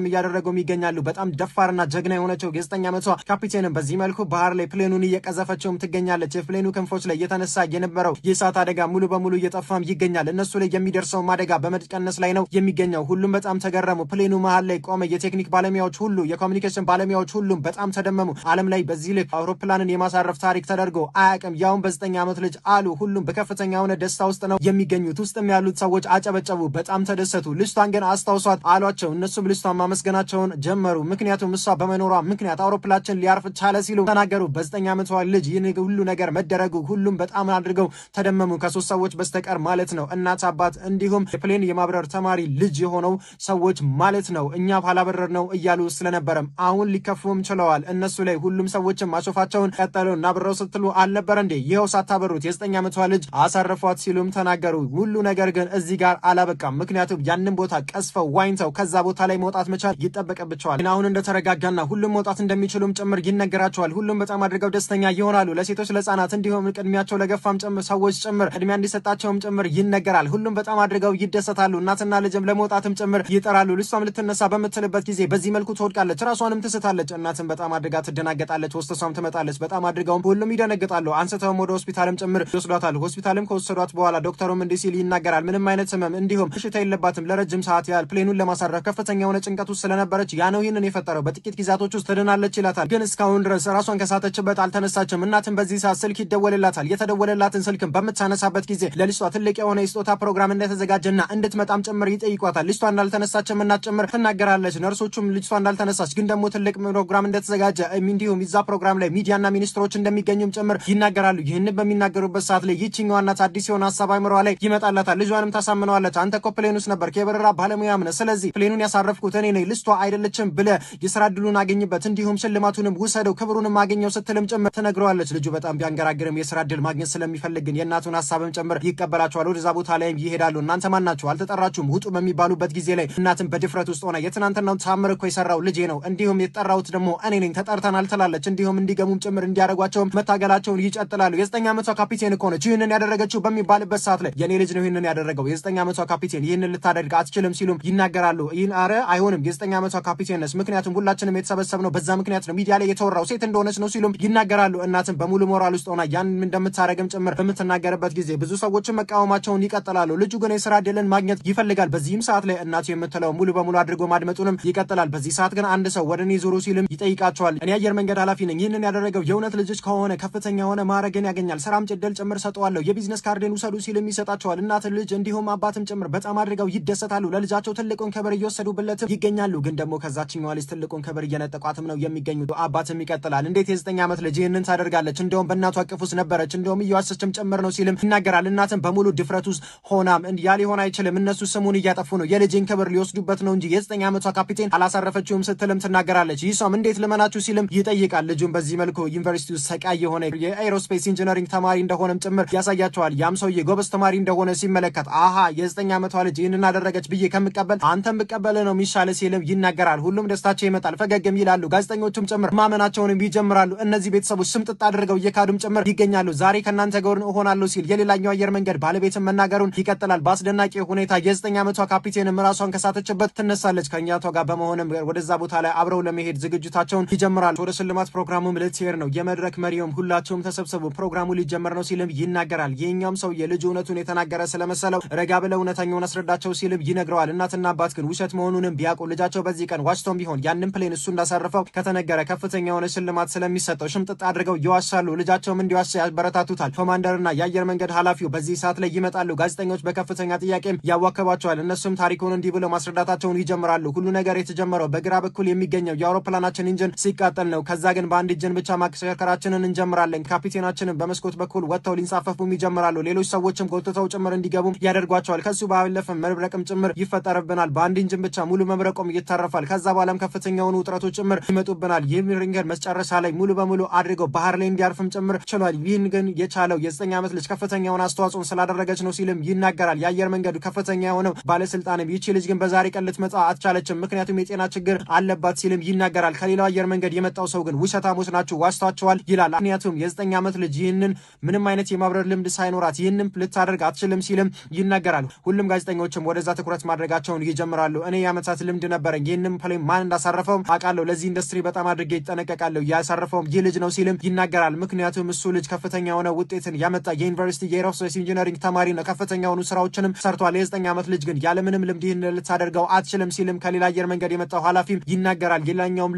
እያደረጉም ይገኛሉ። በጣም ደፋርና ጀግና የሆነችው የ9 ዓመቷ ካፒቴንም በዚህ መልኩ ባህር ላይ plane ኑን እየቀዘፈችውም ትገኛለች። የ plane ኑ ክንፎች ላይ እየተነሳ የነበረው የእሳት አደጋ ሙሉ በሙሉ እየጠፋም ይገኛል። እነሱ ላይ የሚደርሰውም አደጋ በመቀነስ ላይ ነው የሚገኘው። ሁሉም በጣም ተገረሙ። Plane ኑ መሀል ላይ ቆመ። የቴክኒክ ባለሙያዎች ሁሉ፣ የ communication ባለሙያዎች ሁሉም በጣም ተደመሙ። ዓለም ላይ በዚህ ልክ አውሮፕላንን የማሳረፍ ታሪክ ተደርጎ አያውቅም፣ ያውም በ9 ዓመት ልጅ አሉ። ሁሉም በከፍተኛ የሆነ ደስታ ውስጥ ነው የሚገኙት። ውስጥም ያሉት ሰዎች አጨበጨቡ፣ በጣም ተደሰቱ። ልጅቷን ግን አስታውሷት አሏቸው። እነሱም ልጅቷን ማመስገናቸውን ጀመሩ። ምክንያቱም እሷ በመኖሯ ምክንያት አውሮፕላችን ሊያርፍ ቻለ ሲሉ ተናገሩ። በ9 ዓመቷ ልጅ ይህን ሁሉ ነገር መደረጉ ሁሉም በጣም አድርገው ተደመሙ፣ ከሶስት ሰዎች በስተቀር ማለት ነው። እናት፣ አባት እንዲሁም የ plane የማብረር ተማሪ ልጅ የሆነው ሰዎች ማለት ነው። እኛ ባላበረር ነው እያሉ ስለነበረም አሁን ሊከፉም ችለዋል። እነሱ ላይ ሁሉም ሰዎችም ማሾፋቸውን ቀጠሉ። እናብረው ስትሉ አልነበረ እንዴ? ይኸው ሳታበሩት የ9 ዓመቷ ልጅ አሳረፏት ሲሉም ተናገሩ። ሁሉ ነገር ግን እዚህ ጋር አላበቃም። ምክንያቱም ያንን ቦታ ቀስፈው ዋኝተው ከዛ ቦታ ላይ መውጣት መቻል ይጠበቅባቸዋል። አሁን እንደተረጋጋና ሁሉም መውጣት እንደሚችሉም ጭምር ይነገራቸዋል። ሁሉም በጣም አድርገው ደስተኛ ይሆናሉ። ለሴቶች፣ ለህጻናት እንዲሁም ቅድሚያቸው ለገፋም ጭምር ሰዎች ጭምር ቅድሚያ እንዲሰጣቸውም ጭምር ይነገራል። ሁሉም በጣም አድርገው ይደሰታሉ። እናትና ልጅም ለመውጣትም ጭምር ይጠራሉ። ልጅቷም ልትነሳ በምትልበት ጊዜ በዚህ መልኩ ትወድቃለች፣ ራሷንም ትስታለች። እናትም በጣም አድርጋ ትደናገጣለች። ወስተሷም ትመጣለች። በጣም አድርገውም ሁሉም ይደነግጣሉ። አንስተውም ወደ ሆስፒታልም ጭምር ይወስዷታል። ሆስፒታልም ከወሰዷት በኋላ ዶክተሩም እንዲህ ሲል ይናገራል። ምንም አይነት ህመም እንዲሁም በሽታ የለባትም። ለረጅም ሰዓት ያህል plane ኑን ለማሳረፍ ከፍተኛ የሆነ ጭንቀት ውስጥ ስለነበረች ያ ነው ይህንን የፈጠረው። በጥቂት ጊዜያቶች ውስጥ ትድናለች ይላታል። ግን እስካሁን ድረስ ራሷን ከሳተችበት አልተነሳችም። እናትም በዚህ ሰዓት ስልክ ይደወልላታል። የተደወለላትን ስልክም በምታነሳበት ጊዜ ለልጅቷ ትልቅ የሆነ የስጦታ ፕሮግራም እንደተዘጋጀና እንድትመጣም ጭምር ይጠይቋታል። ልጅቷ እንዳልተነሳችም እናት ጭምር ትናገራለች። ነርሶቹም ልጅቷ እንዳልተነሳች ግን ደግሞ ትልቅ ፕሮግራም እንደተዘጋጀ እንዲሁም እዛ ፕሮግራም ላይ ሚዲያና ሚኒስትሮች እንደሚገኙም ጭምር ይናገራሉ። ይህንን በሚናገሩበት ሰዓት ላይ ይችኛዋ እናት አዲስ የሆነ ሀሳብ አይምሯ ላይ ይመጣላታል። ልጇንም ታሳምነዋለች። አንተ እኮ plane ውስጥ ነበርክ፣ የበረራ ባለሙያም ነህ። ስለዚህ plane ኑን ያሳረፍኩት እኔ ነኝ፣ ልጅቷ አይደለችም ብለህ የስራ እድሉን አገኝበት፣ እንዲሁም ሽልማቱንም ውሰደው፣ ክብሩንም አገኘው ስትልም ጭምር ትነግረዋለች። ልጁ በጣም ቢያንገራግርም የስራ እድል ማግኘት ስለሚፈልግ ግን የእናቱን ሀሳብም ጭምር ይቀበላቸዋል። ወደዛ ቦታ ላይም ይሄዳሉ። እናንተ ማን ናችሁ? አልተጠራችሁም፣ ውጡ በሚባሉበት ጊዜ ላይ እናትም በድፍረት ውስጥ ሆና የትናንትናውን ታምር እኮ የሰራው ልጄ ነው፣ እንዲሁም የተጠራሁት ደግሞ እኔ ነኝ፣ ተጠርተናል ትላለች። እንዲሁም እንዲገቡም ጭምር እንዲያደርጓቸውም መታገላቸውን ይቀጥላሉ። የ9 ዓመቷ ካፒቴን እኮ ነች ይህንን ያደረገችው በሚባልበት ሰዓት ላይ የኔ ልጅ ነው ይህንን ያደረገው፣ የ9 ዓመቷ ካፒቴን ይህንን ልታደርግ አትችልም ሲሉም ይናገራሉ። ይህን አረ አይሆንም፣ የ9 ዓመቷ ካፒቴን ነች፣ ምክንያቱም ሁላችንም የተሰበሰብነው በዛ ምክንያት ነው፣ ሚዲያ ላይ የተወራው ሴት እንደሆነች ነው ሲሉም ይናገራሉ። እናትም በሙሉ ሞራል ውስጥ ሆና ያን እንደምታደርግም ጭምር በምትናገርበት ጊዜ ብዙ ሰዎችን መቃወማቸውን ይቀጥላሉ። ልጁ ግን የስራ እድልን ማግኘት ይፈልጋል። በዚህም ሰዓት ላይ እናቱ የምትለው ሙሉ በሙሉ አድርጎ ማድመጡንም ይቀጥላል። በዚህ ሰዓት ግን አንድ ሰው ወደ እኔ ዞሮ ሲልም ይጠይቃቸዋል። እኔ አየር መንገድ ኃላፊ ነኝ። ይህንን ያደረገው የእውነት ልጅሽ ከሆነ ከፍተኛ የሆነ ማዕረግን ያገኛል፣ ስራም እድል ጭምር ሰጠዋለሁ፣ የ business card ን ውሰዱ ሲልም ይሰጣቸዋል። እናት ልጅ እንዲሁም አባትም ጭምር በጣም አድርገው ይደሰታሉ። ለልጃቸው ትልቁን ክብር እየወሰዱበትም ይገኛሉ። ግን ደግሞ ከዛችኛዋ ልጅ ትልቁን ክብር እየነጠቋትም ነው የሚገኙት። አባትም ይቀጥላል። እንዴት የ9 ዓመት ልጅ ይህንን ታደርጋለች? እንደውም በእናቷ እቅፍ ውስጥ ነበረች፣ እንደውም እየዋሸችም ጭምር ነው ሲልም ይናገራል። እናትም በሙሉ ድፍረት ውስጥ ሆናም ያ ሊሆን አይችልም፣ እነሱ ስሙን እያጠፉ ነው፣ የልጅን ክብር ሊወስዱበት ነው እንጂ የ9 ዓመቷ ካፒቴን አላሳረፈችውም ስትልም ትናገራለች። ይህ ሰውም እንዴት ልመናችሁ ሲልም ይጠይቃል። ልጁም በዚህ መልኩ ዩኒቨርሲቲ ውስጥ ሰቃይ የሆነ የ aerospace engineering ተማሪ እንደሆነም ጭምር ያሳያቸዋል። ያም ሰውዬ ጎበዝ ተማሪ እንደሆነ ሲመለከት አሃ የ9 ዓመቷ ልጅ ይህንን አደረገች ብዬ ከምቀበል አንተም ብቀበል ነው የሚሻለ ሲልም ይናገራል። ሁሉም ደስታቸው ይመጣል፣ ፈገግም ይላሉ። ጋዜጠኞቹም ጭምር ማመናቸውንም ይጀምራሉ። እነዚህ ቤተሰቦች ስምጥጥ አድርገው እየካዱም ጭምር ይገኛሉ። ዛሬ ከእናንተ ጋር እሆናለሁ ሲል የሌላኛው አየር መንገድ ባለቤትን መናገሩን ይቀጥላል። በአስደናቂ ሁኔታ የ9 ዓመቷ ካፒቴንም ራሷን ከሳተችበት ትነሳለች። ከእናቷ ጋር በመሆንም ወደዛ ቦታ ላይ አብረው ለመሄድ ዝግጅታቸውን ይጀምራሉ። ወደ ሽልማት ፕሮግራሙም ልትሄድ ነው። የመድረክ መሪውም ሁላቸውም ተሰብሰቡ፣ ፕሮግራሙ ሊጀመር ነው ሲልም ይናገራል። ይህኛውም ሰው የልጁ እውነቱን የተናገረ ስለመሰለው ረጋ ብለው እውነተኛውን አስረዳቸው ሲልም ይነግረዋል። እናትና አባት ግን ውሸት መሆኑንም ቢያውቁ ልጃቸው በዚህ ቀን ዋሽቶም ቢሆን ያንን plane እሱ እንዳሳረፈው ከተነገረ ከፍተኛ የሆነ ሽልማት ስለሚሰጠው ሽምጥጥ አድርገው ይዋሻሉ። ልጃቸውም እንዲዋሻ ያበረታቱታል። ኮማንደርና የአየር መንገድ ኃላፊው በዚህ ሰዓት ላይ ይመጣሉ። ጋዜጠኞች በከፍተኛ ጥያቄም ያዋከቧቸዋል። እነሱም ታሪኩን እንዲህ ብለው ማስረዳታቸውን ይጀምራሉ። ሁሉ ነገር የተጀመረው በግራ በኩል የሚገኘው የአውሮፕላናችን engine ሲቃጠል ነው። ከዛ ግን በአንድ engine ብቻ ማሽከርከራችንን እንጀምራለን። ካፒቴናችንን በመስኮት በኩል ወጥተው ሊንሳፈፉም ይጀምራሉ። ሌሎች ሰዎችም ጎትተው ጭምር እንዲገቡ ያደርጓቸዋል። ከሱ ባለፈ መብረቅም ጭምር ይፈጠርብናል። በአንድ engine ብቻ ሙሉ መብረቁም ይተረፋል። ከዛ በኋላም ከፍተኛ የሆኑ ውጥረቶች ጭምር ይመጡብናል። ይህም ሪንገር መጨረሻ ላይ ሙሉ በሙሉ አድርገው ባህር ላይ እንዲያርፍም ጭምር ችሏል። ይህን ግን የቻለው የ9 ዓመት ልጅ ከፍተኛ የሆነ አስተዋጽኦን ስላደረገች ነው ሲልም ይናገራል። የአየር መንገዱ ከፍተኛ የሆነው ባለስልጣንም ይቺ ልጅ ግን በዛሬ ቀን ልትመጣ አልቻለችም፣ ምክንያቱም የጤና ችግር አለባት ሲልም ይናገራል። ከሌላው አየር መንገድ የመጣው ሰው ግን ውሸታሞች ናችሁ፣ ዋሽታችኋል ይላል። ምክንያቱም የ9 ዓመት ልጅ ይህንን ምንም አይነት የማብረር ልምድ ሳይኖራት ይህንን ልታደርግ አትችልም ሲልም ይናገራል። ሁሉም ጋዜጠኞችም ወደዛ ትኩረት ማድረጋቸውን ይጀምራሉ። እኔ የዓመታት ልምድ ልምድ ነበረኝ። ይህንም plane ማን እንዳሳረፈውም አውቃለሁ። ለዚህ ኢንዱስትሪ በጣም አድርጌ ይጠነቀቃለሁ። ያሳረፈውም ይህ ልጅ ነው ሲልም ይናገራል። ምክንያቱም እሱ ልጅ ከፍተኛ የሆነ ውጤትን ያመጣ የዩኒቨርሲቲ የ aerospace engineering ተማሪ ነው። ከፍተኛ የሆኑ ስራዎችንም ሰርቷል። የ9 ዓመት ልጅ ግን ያለምንም ልምድ ይህን ልታደርገው አትችልም ሲልም ከሌላ አየር መንገድ የመጣው ኃላፊም ይናገራል። ሌላኛውም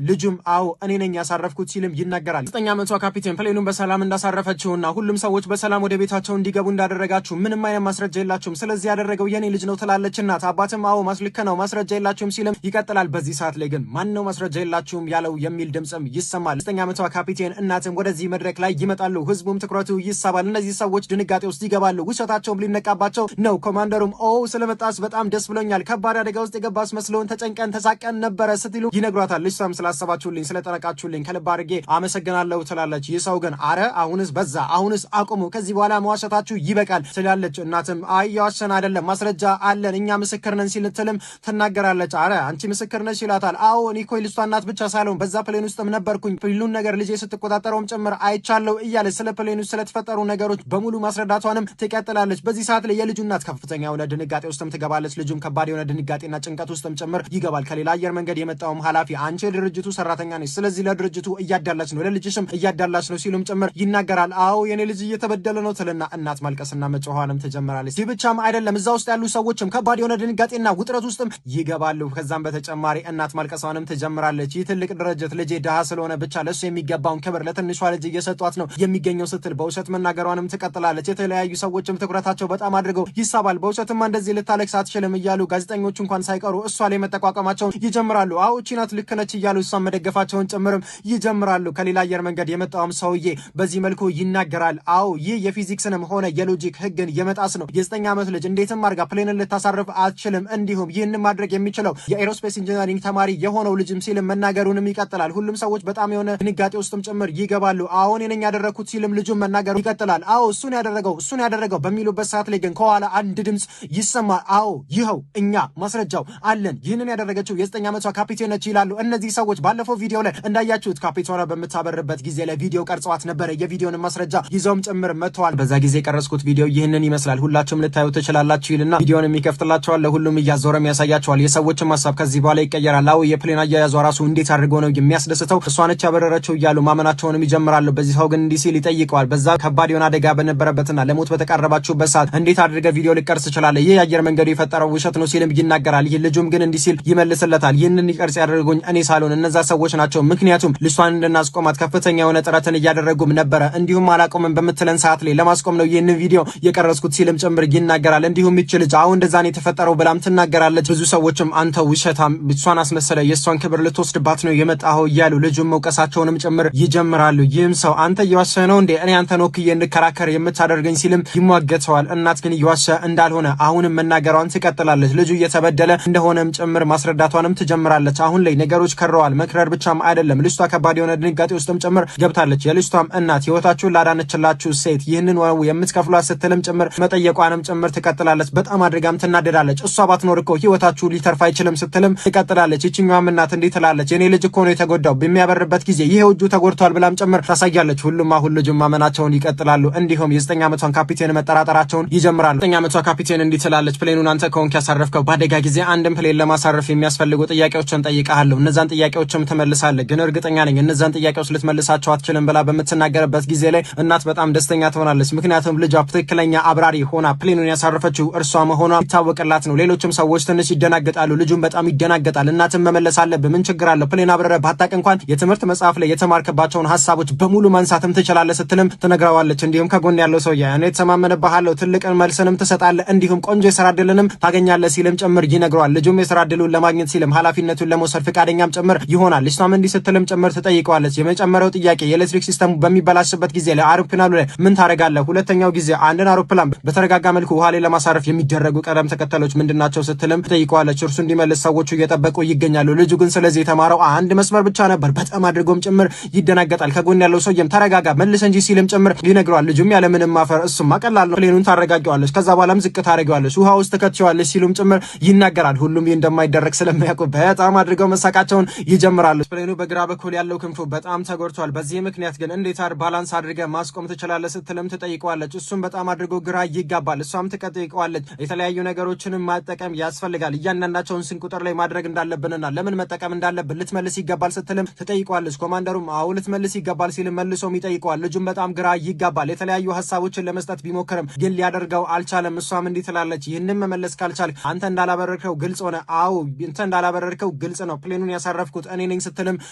ልጁም አዎ እኔ ነኝ ያሳረፍኩት ሲልም ይናገራል። 9 ዓመቷ ካፒቴን plane ኑን በሰላም እንዳሳረፈችውና ሁሉም ሰዎች በሰላም ወደ ቤታቸው እንዲገቡ እንዳደረጋችሁ ምንም አይነት ማስረጃ የላችሁም፣ ስለዚህ ያደረገው የኔ ልጅ ነው ትላለች እናት። አባትም አዎ ልክ ነው፣ ማስረጃ የላችሁም ሲልም ይቀጥላል። በዚህ ሰዓት ላይ ግን ማን ነው ማስረጃ የላችሁም ያለው የሚል ድምፅም ይሰማል። 9 ዓመቷ ካፒቴን እናትም ወደዚህ መድረክ ላይ ይመጣሉ። ህዝቡም ትኩረቱ ይሳባል። እነዚህ ሰዎች ድንጋጤ ውስጥ ይገባሉ። ውሸታቸውም ሊነቃባቸው ነው። Commander ሩም ኦ ስለመጣስ በጣም ደስ ብሎኛል፣ ከባድ አደጋ ውስጥ የገባስ መስሎን ተጨንቀን ተሳቀን ነበረ ስትሉ ይነግሯታል። ልጅቷም ስላሰባችሁልኝ ስለጠረቃችሁልኝ ከልብ አድርጌ አመሰግናለሁ ትላለች። ይህ ሰው ግን አረ አሁንስ በዛ፣ አሁንስ አቁሙ፣ ከዚህ በኋላ መዋሸታችሁ ይበቃል ትላለች። እናትም አይ የዋሸን አይደለም፣ ማስረጃ አለን፣ እኛ ምስክር ነን ሲልትልም ትናገራለች። አረ አንቺ ምስክር ነሽ ይላታል። አዎ እኔ እኮ የልጅቷ እናት ብቻ ሳልሆን በዛ plane ውስጥም ነበርኩኝ፣ ሁሉን ነገር ልጄ ስትቆጣጠረውም ጭምር አይቻለሁ እያለች ስለ plane ውስጥ ስለተፈጠሩ ነገሮች በሙሉ ማስረዳቷንም ትቀጥላለች። በዚህ ሰዓት ላይ የልጁ እናት ከፍተኛ የሆነ ድንጋጤ ውስጥም ትገባለች። ልጁም ከባድ የሆነ ድንጋጤና ጭንቀት ውስጥም ጭምር ይገባል። ከሌላ አየር መንገድ የመጣውም ኃላፊ አንቺ የድርጅቱ ሰራተኛ ነች፣ ስለዚህ ለድርጅቱ እያዳላች ነው፣ ለልጅሽም እያዳላች ነው ሲሉም ጭምር ይናገራል። አዎ የኔ ልጅ እየተበደለ ነው ትልና እናት ማልቀስና መጮኋንም ትጀምራለች። ይህ ብቻም አይደለም፣ እዛ ውስጥ ያሉ ሰዎችም ከባድ የሆነ ድንጋጤና ውጥረት ውስጥም ይገባሉ። ከዛም በተጨማሪ እናት ማልቀሷንም ትጀምራለች። ይህ ትልቅ ድርጅት ልጄ ድሃ ስለሆነ ብቻ ለእሱ የሚገባውን ክብር ለትንሿ ልጅ እየሰጧት ነው የሚገኘው ስትል በውሸት መናገሯንም ትቀጥላለች። የተለያዩ ሰዎችም ትኩረታቸው በጣም አድርገው ይሳባል። በውሸትማ እንደዚህ ልታለቅስ አትችልም እያሉ ጋዜጠኞቹ እንኳን ሳይቀሩ እሷ ላይ መጠቋቋማቸውን ይጀምራሉ። አዎ እቺ ናት፣ ልክ ነች እያሉ እሷን መደገፋቸውን ጭምርም ይጀምራሉ። ከሌላ አየር መንገድ የመጣውም ሰውዬ በዚህ መልኩ ይናገራል። አዎ ይህ የፊዚክስንም ሆነ የ logic ህግን የመጣስ ነው። የ9 ዓመት ልጅ እንዴትም አድርጋ plane ን ልታሳርፍ አትችልም። እንዲሁም ይህን ማድረግ የሚችለው የ aerospace engineering ተማሪ የሆነው ልጅም ሲልም መናገሩንም ይቀጥላል። ሁሉም ሰዎች በጣም የሆነ ድንጋጤ ውስጥም ጭምር ይገባሉ። አዎ እኔ ነኝ ያደረግኩት ሲልም ልጁም መናገሩ ይቀጥላል። አዎ እሱን ያደረገው፣ እሱን ያደረገው በሚሉበት ሰዓት ላይ ግን ከኋላ አንድ ድምፅ ይሰማል። አዎ ይኸው እኛ ማስረጃው አለን፣ ይህንን ያደረገችው የ9 ዓመቷ ካፒቴን ነች ይላሉ። እነዚህ ሰዎች ባለፈው ቪዲዮ ላይ እንዳያችሁት ካፒቴኗ በምታበርበት ጊዜ ላይ ቪዲዮ ቀርጸዋት ነበረ። የቪዲዮን ማስረጃ ይዘውም ጭምር መጥተዋል። በዛ ጊዜ የቀረጽኩት ቪዲዮ ይህንን ይመስላል፣ ሁላችሁም ልታዩ ትችላላችሁ ይልና ቪዲዮን የሚከፍትላቸዋል። ለሁሉም እያዞረም ያሳያቸዋል። የሰዎችም ሀሳብ ከዚህ በኋላ ይቀየራል። አዎ የ plane አያያዟ ራሱ እንዴት አድርጎ ነው የሚያስደስተው፣ እሷ ነች ያበረረችው እያሉ ማመናቸውንም ይጀምራሉ። በዚህ ሰው ግን እንዲህ ሲል ይጠይቀዋል። በዛ ከባድ የሆነ አደጋ በነበረበትና ለሞት በተቃረባችሁበት ሰዓት እንዴት አድርገህ ቪዲዮ ልቀርጽ ትችላለህ? ይህ የአየር መንገዱ የፈጠረው ውሸት ነው ሲልም ይናገራል። ይህ ልጁም ግን እንዲህ ሲል ይመልስለታል። ይህንን ይቀርጽ ያደረጉኝ እኔ ሳልሆን እነዛ ሰዎች ናቸው። ምክንያቱም ልጅቷን እንድናስቆማት ከፍተኛ የሆነ ጥረትን እያደረጉም ነበረ። እንዲሁም አላቆምም በምትለን ሰዓት ላይ ለማስቆም ነው ይህንን ቪዲዮ የቀረጽኩት ሲልም ጭምር ይናገራል። እንዲሁም ይች ልጅ አሁን እንደዛ ነው የተፈጠረው ብላም ትናገራለች። ብዙ ሰዎችም አንተ ውሸታም፣ እሷን አስመሰለ የእሷን ክብር ልትወስድባት ነው የመጣኸው እያሉ ልጁን መውቀሳቸውንም ጭምር ይጀምራሉ። ይህም ሰው አንተ እየዋሸህ ነው እንዴ? እኔ አንተን ወክዬ እንድከራከር የምታደርገኝ ሲልም ይሟገተዋል። እናት ግን እየዋሸ እንዳልሆነ አሁንም መናገሯን ትቀጥላለች። ልጁ እየተበደለ እንደሆነም ጭምር ማስረዳቷንም ትጀምራለች። አሁን ላይ ነገሮች ከረዋል። መክረር ብቻም አይደለም፣ ልጅቷ ከባድ የሆነ ድንጋጤ ውስጥም ጭምር ገብታለች። የልጅቷም እናት ህይወታችሁን ላዳነችላችሁ ሴት ይህንን የምትከፍሏት ስትልም ጭምር መጠየቋንም ጭምር ትቀጥላለች። በጣም አድርጋም ትናደዳለች። እሷ ባትኖር እኮ ህይወታችሁ ሊተርፍ አይችልም ስትልም ትቀጥላለች። ይችኛዋም እናት እንዲህ ትላለች፣ የኔ ልጅ እኮ ነው የተጎዳው፣ በሚያበርበት ጊዜ ይሄው እጁ ተጎድቷል ብላም ጭምር ታሳያለች። ሁሉም አሁን ልጁን ማመናቸውን ይቀጥላሉ። እንዲሁም የ9 ዓመቷን ካፒቴን መጠራጠራቸውን ይጀምራሉ። 9 ዓመቷ ካፒቴን እንዲህ ትላለች፣ plane ኑን አንተ ከሆንክ ያሳረፍከው፣ በአደጋ ጊዜ አንድን plane ለማሳረፍ የሚያስፈልጉ ጥያቄዎችን ጠይቀሃለሁ። እነዛን ጥያቄዎችም ትመልሳለህ፣ ግን እርግጠኛ ነኝ እነዛን ጥያቄዎች ልትመልሳቸው አትችልም ብላ በምትናገርበት ጊዜ ላይ እናት በጣም ደስተኛ ትሆናለች። ምክንያቱም ልጇ ትክክለኛ አብራሪ ሆና plane ኑን ያሳረፈችው እርሷ መሆኗ ይታወቅላት ነው። ሌሎችም ሰዎች ትንሽ ይደናገጣሉ። ልጁም በጣም ይደናገጣል። እናትም መመለስ አለብህ፣ ምን ችግር አለው? Plane አብረረ ባታቅ እንኳን የትምህርት መጽሐፍ ላይ የተማርክባቸውን ሀሳቦች በሙሉ ማንሳትም ትችላለህ ስትልም ትነግረዋለች። እንዲሁም ከጎን ያለው ሰውዬ እኔ ተማመንብሃለሁ፣ ትልቅ መልስንም ትሰጣለህ፣ እንዲሁም ቆንጆ የስራ እድልንም ታገኛለህ ሲልም ጭምር ይነግረዋል። ልጁም የስራ እድሉን ለማግኘት ሲልም ኃላፊነቱን ለመውሰድ ፈቃደኛም ጭምር ይሆናል። እሷም እንዲህ ስትልም ጭምር ትጠይቀዋለች። የመጨመሪያው ጥያቄ የኤሌክትሪክ system ኡ በሚበላሽበት ጊዜ ላይ አውሮፕላኑ ላይ ምን ታደርጋለህ? ሁለተኛው ጊዜ አንድን አውሮፕላን በተረጋጋ መልኩ ውሃ ላይ ለማሳረፍ የሚደረጉ ቅደም ተከተሎች ምንድናቸው ስትልም ትጠይቀዋለች። እርሱ እንዲመልስ ሰዎቹ እየጠበቁ ይገኛሉ። ልጁ ግን ስለዚህ የተማረው አንድ መስመር ብቻ ነበር። በጣም አድርጎም ጭምር ይደናገጣል። ከጎን ያለው ሰውዬም ተረጋጋ መልስ እንጂ ሲልም ጭምር ይነግረዋል። ልጁም ያለምንም ማፈር እሱማ ቀላል ነው፣ plane ኑን ታረጋጊዋለች፣ ከዛ በኋላም ዝቅ ታደርጊዋለች፣ ውሃ ውስጥ ትከትዋለች ሲሉም ጭምር ይናገራል። ሁሉም ይህ እንደማይደረግ ስለሚያውቁ በጣም አድርገው መሳቃቸውን ይጀምራሉ። Plane ኑ በግራ በኩል ያለው ክንፉ በጣም ተጎድቷል። በዚህ ምክንያት ግን እንዴት balance አድርገህ ማስቆም ትችላለህ ስትልም ትጠይቀዋለች። እሱም በጣም አድርጎ ግራ ይጋባል። እሷም ትጠይቀዋለች። የተለያዩ ነገሮችንም ማጠቀም ያስፈልጋል። እያንዳንዳቸውን ስንት ቁጥር ላይ ማድረግ እንዳለብንና ለምን መጠቀም እንዳለብን ልትመልስ ይገባል ስትልም ትጠይቀዋለች። ኮማንደሩም አዎ ልትመልስ ይገባል ሲልም መልሶም ይጠይቀዋል። ልጁም በጣም ግራ ይጋባል። የተለያዩ ሀሳቦችን ለመስጠት ቢሞክርም ግን ሊያደርገው አልቻለም። እሷም እንዲህ ትላለች፣ ይህንን መመለስ ካልቻልክ አንተ እንዳላበረርከው ግልጽ ሆነ። አዎ አንተ እንዳላበረርከው ግልጽ ነው፣ plane ኡን ያሳረፍኩት እኔ ነኝ ስትልም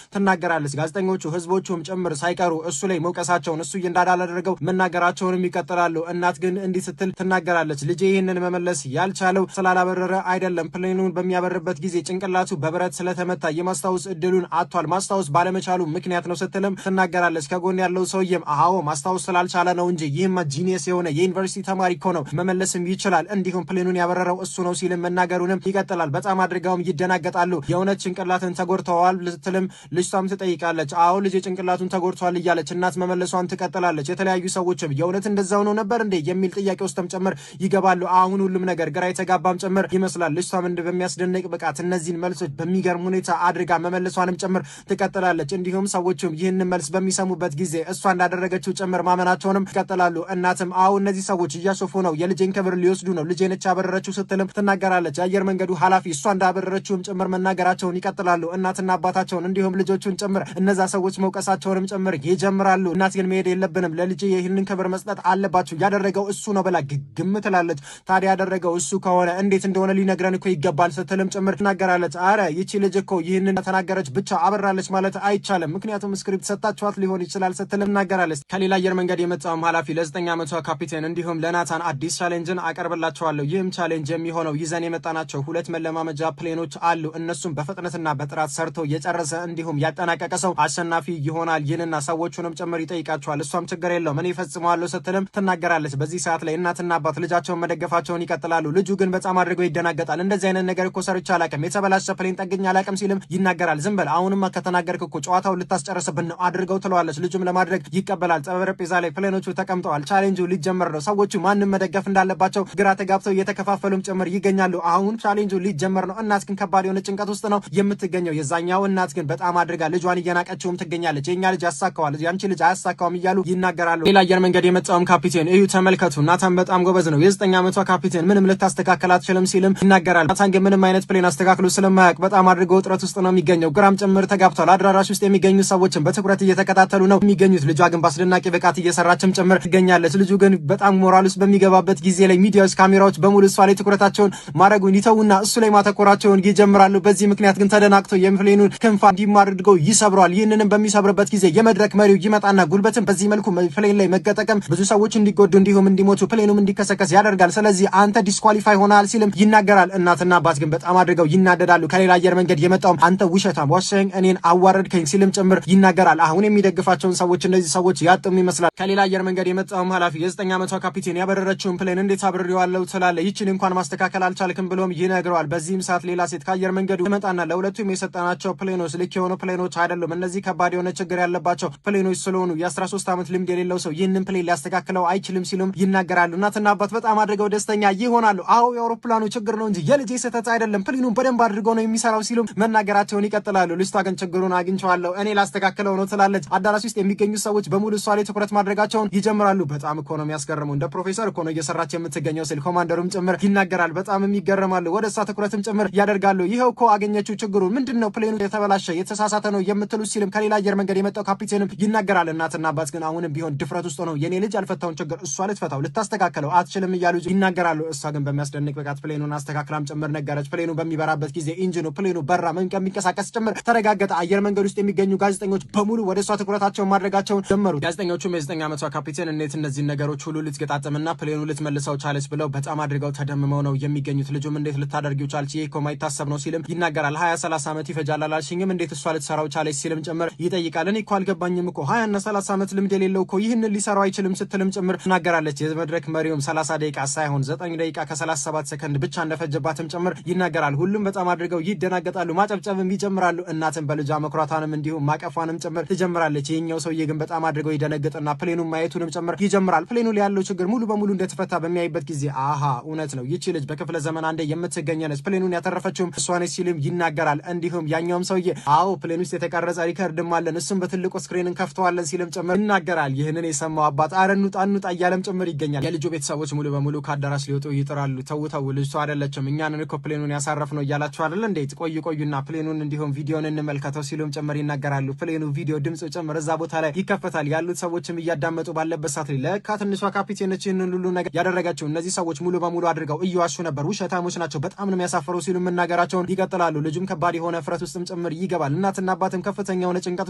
ትናገራለች። ጋዜጠኞቹ ህዝቦቹም ጭምር ሳይቀሩ እሱ ላይ መውቀሳቸውን እሱ እንዳላደረገው መናገራቸውንም ይቀጥላሉ። እናት ግን እንዲህ ስትል ትናገራለች፣ ልጄ ይህንን መመለስ ያልቻለው ስላላበረረ አይደለም፣ plane ኡን በሚያበርበት ጊዜ ጭንቅላቱ በብረት ስለተመታ የማስታወስ እድሉን አጥቷል። ማስታወስ ባለመቻሉ ምክንያት ነው ስትልም ትናገራለች። ከጎን ያለው ሰውዬም አዎ ማስታወስ ስላልቻለ ነው እንጂ ይህማ genius የሆነ የዩኒቨርሲቲ ተማሪ እኮ ነው፣ መመለስም ይችላል፣ እንዲሁም plane ኡን ያበረረው እሱ ነው ሲልም መናገሩንም ይቀጥላል። በጣም አድርገውም ይደናገጣሉ። የእውነት ጭንቅላትን ተጎድተዋል ስትልም ልጅቷም ትጠይቃለች። አዎ ልጄ ጭንቅላቱን ተጎድቷል እያለች እናት መመለሷን ትቀጥላለች። የተለያዩ ሰዎችም የእውነት እንደዛው ነው ነበር እንዴ የሚል ጥያቄ ውስጥም ጭምር ይገባሉ። አሁን ሁሉም ነገር ግራ የተጋባም ጭምር ይመስላል። ልጅቷም እንደ በሚያስደንቅ ብቃት እነዚህን መልሶች በሚገርም ሁኔታ አድርጋ መመለሷንም ጭምር ትቀጥላለች። እንዲሁም ሰዎችም ይህንን መልስ በሚሰሙበት ጊዜ እሷ እንዳደረገችው ጭምር ማመናቸውንም ይቀጥላሉ። እናትም አዎ እነዚህ ሰዎች እያሾፉ ነው፣ የልጄን ክብር ሊወስዱ ነው፣ ልጄ ነች ያበረረችው ስትልም ትናገራለች። የአየር መንገዱ ኃላፊ እሷ እንዳበረረችውም ጭምር መናገራቸውን ይቀጥላሉ። እናትና አባታቸውን እንዲሁም ልጆቹን ጭምር እነዛ ሰዎች መውቀሳቸውንም ጭምር ይጀምራሉ። እናት ግን መሄድ የለብንም ለልጄ ይህንን ክብር መስጠት አለባቸው፣ ያደረገው እሱ ነው ብላ ግግም ትላለች። ታዲያ ያደረገው እሱ ከሆነ እንዴት እንደሆነ ሊነግረን እኮ ይገባል ስትልም ጭምር ትናገራለች። አረ ይቺ ልጅ እኮ ይህንን ተናገረች ብቻ አበራለች ማለት አይቻልም፣ ምክንያቱም script ሰጣችኋት ሊሆን ይችላል ስትልም ትናገራለች። ከሌላ አየር መንገድ የመጣውም ኃላፊ ለ9 ዓመቷ ካፒቴን እንዲሁም ለናታን አዲስ ቻሌንጅን አቀርብላቸዋለሁ። ይህም challenge የሚሆነው ይዘን የመጣናቸው ሁለት መለማመጃ plane ኦች አሉ። እነሱም በፍጥነትና በጥራት ሰርቶ የጨረሰ እንዲሁም ያጠናቀቀ ሰው አሸናፊ ይሆናል። ይህንና ሰዎቹንም ጭምር ይጠይቃቸዋል። እሷም ችግር የለውም እኔ እፈጽመዋለሁ ስትልም ትናገራለች። በዚህ ሰዓት ላይ እናትና አባት ልጃቸውን መደገፋቸውን ይቀጥላሉ። ልጁ ግን በጣም አድርገው ይደናገጣል። እንደዚህ አይነት ነገር እኮ ሰርቼ አላቅም፣ የተበላሸ plane ጠግኜ አላቅም ሲልም ይናገራል። ዝም በል አሁንማ ከተናገርክ እኮ ጨዋታውን ልታስጨርስብን ነው አድርገው ትለዋለች። ልጁም ለማድረግ ይቀበላል። ጠረጴዛ ላይ plane ኦቹ ተቀምጠዋል። ቻሌንጁ ሊጀመር ነው። ሰዎቹ ማንም መደገፍ እንዳለባቸው ግራ ተጋብተው እየተከፋፈሉም ጭምር ይገኛሉ። አሁን ቻሌንጁ ሊጀመር ነው። እናት ግን ከባድ የሆነ ጭንቀት ውስጥ ነው የምትገኘው። የዛኛው እናት ግን በጣም አድርጋ ልጇን እየናቀችውም ትገኛለች። የኛ ልጅ ያሳካዋል፣ ያንቺ ልጅ አያሳካውም እያሉ ይናገራሉ። ሌላ አየር መንገድ የመጣውም ካፒቴን እዩ ተመልከቱ፣ ናታን በጣም ጎበዝ ነው፣ የ9 ዓመቷ ካፒቴን ምንም ልታስተካከል አትችልም ሲልም ይናገራል። ናታን ግን ምንም አይነት plane አስተካክሎ ስለማያውቅ በጣም አድርጎ ውጥረት ውስጥ ነው የሚገኘው። ግራም ጭምር ተጋብቷል። አዳራሽ ውስጥ የሚገኙ ሰዎችን በትኩረት እየተከታተሉ ነው የሚገኙት። ልጇ ግን በአስደናቂ ብቃት እየሰራችም ጭምር ትገኛለች። ልጁ ግን በጣም ሞራል ውስጥ በሚገባበት ጊዜ ላይ ሚዲያዎች፣ ካሜራዎች በሙሉ እሷ ላይ ትኩረታቸውን ማድረጉን ይተውና እሱ ላይ ማተኮራቸውን ይጀምራሉ። በዚህ ምክንያት ግን ተደናግቶ የ plane ኡን ክንፍ እንዲማድርገው ይሰብረዋል። ይህንንም በሚሰብርበት ጊዜ የመድረክ መሪው ይመጣና ጉልበትን በዚህ መልኩ plane ላይ መጠቀም ብዙ ሰዎች እንዲጎዱ እንዲሁም እንዲሞቱ plane ኡም እንዲከሰከስ ያደርጋል። ስለዚህ አንተ disqualify ሆነሃል ሲልም ይናገራል። እናትና አባት ግን በጣም አድርገው ይናደዳሉ። ከሌላ አየር መንገድ የመጣውም አንተ ውሸታም ዋሸኸኝ፣ እኔን አዋረድከኝ ሲልም ጭምር ይናገራል። አሁን የሚደግፋቸውን ሰዎች እነዚህ ሰዎች ያጥሙ ይመስላል። ከሌላ አየር መንገድ የመጣውም ኃላፊ የ9 ዓመቷ ካፒቴን ያበረረችውን plane እንዴት አብርሬዋለሁ ትላለህ፣ ይችን እንኳን ማስተካከል አልቻልክም ብሎም ይነግረዋል። በዚህም ሰዓት ሌላ ሴት ከአየር መንገዱ ትመጣና ለሁለቱም የሰጠናቸው plane ኦች ልክ የሆኑ plane ኦች አይደሉም፣ እነዚህ ከባድ የሆነ ችግር ያለባቸው plane ኦች ስለሆኑ የ13 ዓመት ልምድ የሌለው ሰው ይህንን plane ሊያስተካክለው አይችልም ሲሉም ይናገራሉ። እናትና አባት በጣም አድርገው ደስተኛ ይሆናሉ። አዎ የአውሮፕላኑ ችግር ነው እንጂ የልጄ ስህተት አይደለም፣ plane ኡን በደንብ አድርገው ነው የሚሰራው ሲሉም መናገራቸውን ይቀጥላሉ። ልጅቷ ግን ችግሩን አግኝቼዋለሁ እኔ ላስተካክለው ነው ትላለች። አዳራሽ ውስጥ የሚገኙ ሰዎች በሙሉ እሷ ላይ ትኩረት ማድረጋቸውን ይጀምራሉ። በጣም እኮ ነው የሚያስገርመው፣ እንደ ፕሮፌሰር እኮ ነው እየሰራች የምትገኘው ሲል ኮማንደሩም ጭምር ይናገራል። በጣም የሚገርማሉ። ወደ እሷ ትኩረትም ጭምር ያደርጋሉ። ይኸው እኮ አገኘችው ችግሩን ምንድን ነው plane ኡ የተበላሸ የተሳሳተ ነው የምትሉ ሲልም ከሌላ አየር መንገድ የመጣው ካፒቴንም ይናገራል። እናትና አባት ግን አሁንም ቢሆን ድፍረት ውስጥ ነው የኔ ልጅ ያልፈታውን ችግር እሷ ልትፈታው ልታስተካከለው አትችልም እያሉ ይናገራሉ። እሷ ግን በሚያስደንቅ ብቃት plane ኡን አስተካክላም ጭምር ነገረች። plane ኡ በሚበራበት ጊዜ engine ኡ plane ኡ በራ የሚንቀሳቀስ ጭምር ተረጋገጠ። አየር መንገድ ውስጥ የሚገኙ ጋዜጠኞች በሙሉ ወደ እሷ ትኩረታቸውን ማድረጋቸውን ጀመሩ። ጋዜጠኞቹም የ9 ዓመቷ ካፒቴን እንዴት እነዚህን ነገሮች ሁሉ ልትገጣጥምና plane ኡ ልትመልሰው ቻለች ብለው በጣም አድርገው ተደምመው ነው የሚገኙት። ልጁም እንዴት ልታደርጊው ቻልች? ይሄ እኮ ማይታሰብ ነው ሲልም ይናገራል። 20 30 ዓመት ይፈጃል አላልሽኝም? እንዴት እሷ ልትሰራው ቻለች? ሲልም ጭምር ይጠይቃል። እኔ እኮ አልገባኝም እኮ 20 እና 30 ዓመት ልምድ የሌለው እኮ ይህንን ሊሰራው አይችልም ስትልም ጭምር ትናገራለች። የመድረክ መሪውም 30 ደቂቃ ሳይሆን 9 ደቂቃ ከ37 ሰከንድ ብቻ እንደፈጀባትም ጭምር ይናገራል። ሁሉም በጣም አድርገው ይደናገጣሉ፣ ማጨብጨብም ይጀምራሉ። እናትም በልጇ መኩራቷንም እንዲሁም ማቀፏንም ጭምር ትጀምራለች። ይህኛው ሰውዬ ግን በጣም አድርገው ይደነግጥና plane ኡን ማየቱንም ጭምር ይጀምራል። plane ኡ ላይ ያለው ችግር ሙሉ በሙሉ እንደተፈታ በሚያይበት ጊዜ አሃ እውነት ነው ይቺ ልጅ በክፍለ ዘመን አንዴ የምትገኝ ነች፣ plane ኡን ያተረፈችውም እሷ ነች ሲልም ይናገራል። እንዲሁም ያኛውም ሰውዬ አዎ plane ውስጥ የተቀረጸ record ም አለን እሱም በትልቁ screen እንከፍተዋለን ሲልም ጭምር ይናገራል። ይህንን የሰማው አባት አረ እንውጣ እንውጣ እያለም ጭምር ይገኛል። የልጁ ቤተሰቦች ሙሉ በሙሉ ከአዳራሽ ሊወጡ ይጥራሉ። ተው ተው ልጅቷ አይደለችም እኛንን እኮ plane ኡን ያሳረፍነው እያላችሁ አይደል እንዴ? ቆዩ ቆዩና plane ኡን እንዲሁም ቪዲዮን እንመልከተው ሲሉም ጭምር ይናገራሉ። Plane ኡ ቪዲዮ ድምፁ ጭምር እዛ ቦታ ላይ ይከፈታል። ያሉት ሰዎችም እያዳመጡ ባለበት ሰዓት ላይ ለካ ትንሿ ካፒቴን ነች ይህንን ሁሉ ነገር ያደረገችው። እነዚህ ሰዎች ሙሉ በሙሉ አድርገው እየዋሹ ነበር፣ ውሸታሞች ናቸው፣ በጣም ነው የሚያሳፍረው ሲሉ መናገራቸውን ይቀጥላሉ። ልጁም ከባድ የሆነ ፍረት ውስጥም ጭምር ይገባል። እናትና አባትም ከፍተኛ የሆነ ጭንቀት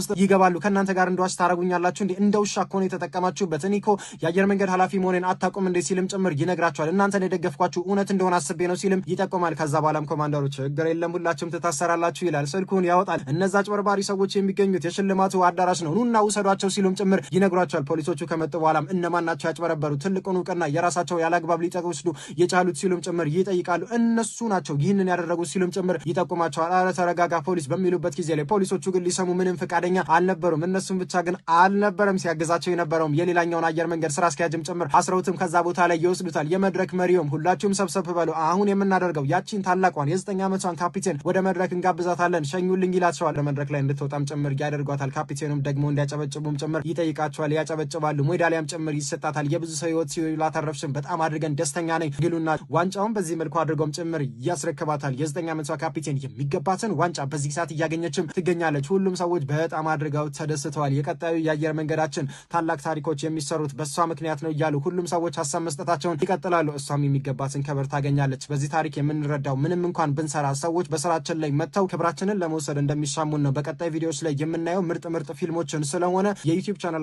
ውስጥ ይገባሉ። ከእናንተ ጋር እንደዋሽ ታደርጉኛላችሁ እንዴ? እንደ ውሻ እኮ ነው የተጠቀማችሁበት። እኔ እኮ የአየር መንገድ ኃላፊ መሆኔን አታውቁም እንዴ? ሲልም ጭምር ይነግራቸዋል። እናንተን የደገፍኳችሁ እውነት እንደሆነ አስቤ ነው ሲልም ይጠቁማል። ከዛ በኋላም ኮማንደሩ ችግር የለም ሁላችሁም ትታሰራላችሁ ይላል። ስልኩን ያወጣል። እነዛ አጭበርባሪ ሰዎች የሚገኙት የሽልማቱ አዳራሽ ነው፣ ኑና ውሰዷቸው ሲሉም ጭምር ይነግሯቸዋል። ፖሊሶቹ ከመጡ በኋላም እነማን ናቸው ያጭበረበሩ ትልቁን እውቅና የራሳቸው ያላግባብ ሊወስዱ የቻሉት ሲሉም ጭምር ይጠይቃሉ። እነሱ ናቸው ይህንን ያደረጉት ሲሉም ጭምር ይጠቁማቸዋል። አረ ተረጋጋ ፖሊስ በሚሉበት ጊዜ ላይ ፖሊሶቹ ግን ሊሰሙ ምንም ፈቃደኛ አልነበሩም። እነሱም ብቻ ግን አልነበረም ሲያግዛቸው የነበረውም የሌላኛውን አየር መንገድ ስራ አስኪያጅም ጭምር አስረውትም ከዛ ቦታ ላይ ይወስዱታል። የመድረክ መሪውም ሁላችሁም ሰብሰብ በሉ፣ አሁን የምናደርገው ያቺን ታላቋን የ9 ዓመቷን ካፒቴን ወደ መድረክ እንጋብዛታለን፣ ሸኙልኝ ይላቸዋል። መድረክ ላይ እንድትወጣም ጭምር ያደርጓታል። ካፒቴኑም ደግሞ እንዲያጨበጭቡም ጭምር ይጠይቃቸዋል። ያጨበጭባሉ። ሜዳሊያም ጭምር ይሰጣታል። የብዙ ሰው ህይወት ስላተረፍሽም በጣም አድርገን ደስተኛ ነኝ ይሉና ዋንጫውን በዚህ መልኩ አድርገውም ጭምር ያስረክባታል። የ9 ዓመቷ ካፒቴን የሚገባትን ዋንጫ በዚህ ሰዓት እያገኘችም ትገኛለች። ሁሉም ሰዎች በጣም አድርገው ተደስተዋል። የቀጣዩ የአየር መንገዳችን ታላቅ ታሪኮች የሚሰሩት በእሷ ምክንያት ነው እያሉ ሁሉም ሰዎች ሀሳብ መስጠታቸውን ይቀጥላሉ። እሷም የሚገባትን ክብር ታገኛለች። በዚህ ታሪክ የምንረዳው ምንም እንኳን ብንሰራ ሰዎች በስራችን ላይ መጥተው ክብራችንን ለመውሰድ እንደሚሻሙን ነው። በቀጣይ ቪዲዮዎች ላይ የምናየው ምርጥ ምርጥ ፊልሞችን ስለሆነ የ YouTube channel